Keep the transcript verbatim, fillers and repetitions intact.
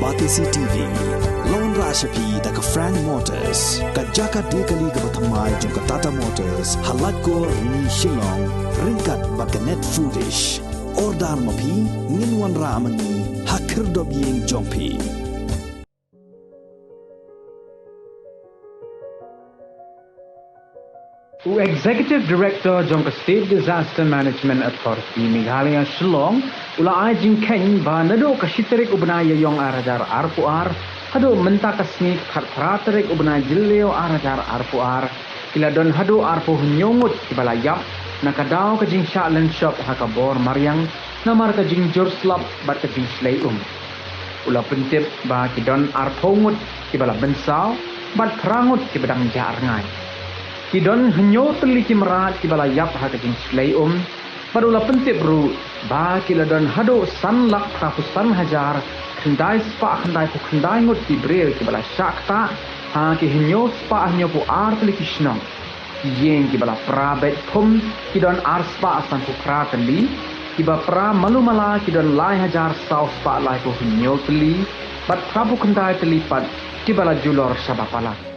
Batesi T V la wanrah sha phi da ka Frank Motors, ka jaka die kali kaba thymmai jong ka Tata Motors, ha Laitkor, Rni, Shillong, ryngkat bad ka Net Foodish. Order ma phi, ngin wanrah ma ngi ha khyrdop ïing jong phi. U Executive Director jong ka State Disaster Management Authority Meghalaya Shillong u la ai jingkheiñ ba naduh ka shi tarik u bnai Ïaiong ar hajar arphew ar haduh mynta ka sngi ka khatphra tarik u bnai Jylliew ar hajar arphew ar, ki la don haduh arphew hynñiew ngut kiba la ïap na ka daw ka jingshah lynshop ha ka bor mariang namar ka jingjur slap bad ka jingshlei um. U la pyntip ba ki don arphew ngut kiba la mynsaw bad phra ngut kiba dang jah rngai. Ki don hynñiew tylli ki mrad kiba la ïap ha ka jingshlei um, bad u la pyntip ruh ba ki la don haduh san lak phraphew san hajar khyndai spah khyndaiphew khyndai ngut ki briew kiba la shah ktah ha ki hynñiew spah hynñiewphew ar tylli ki shnong. Ki ïing kiba la pra beit phum ki don ar spah sanphew phra tylli, kiba pra malu mala ki don lai hajar saw spah laiphew hynñiew tylli, bad phraphew khyndai tylli pat kiba la julor shaba palat.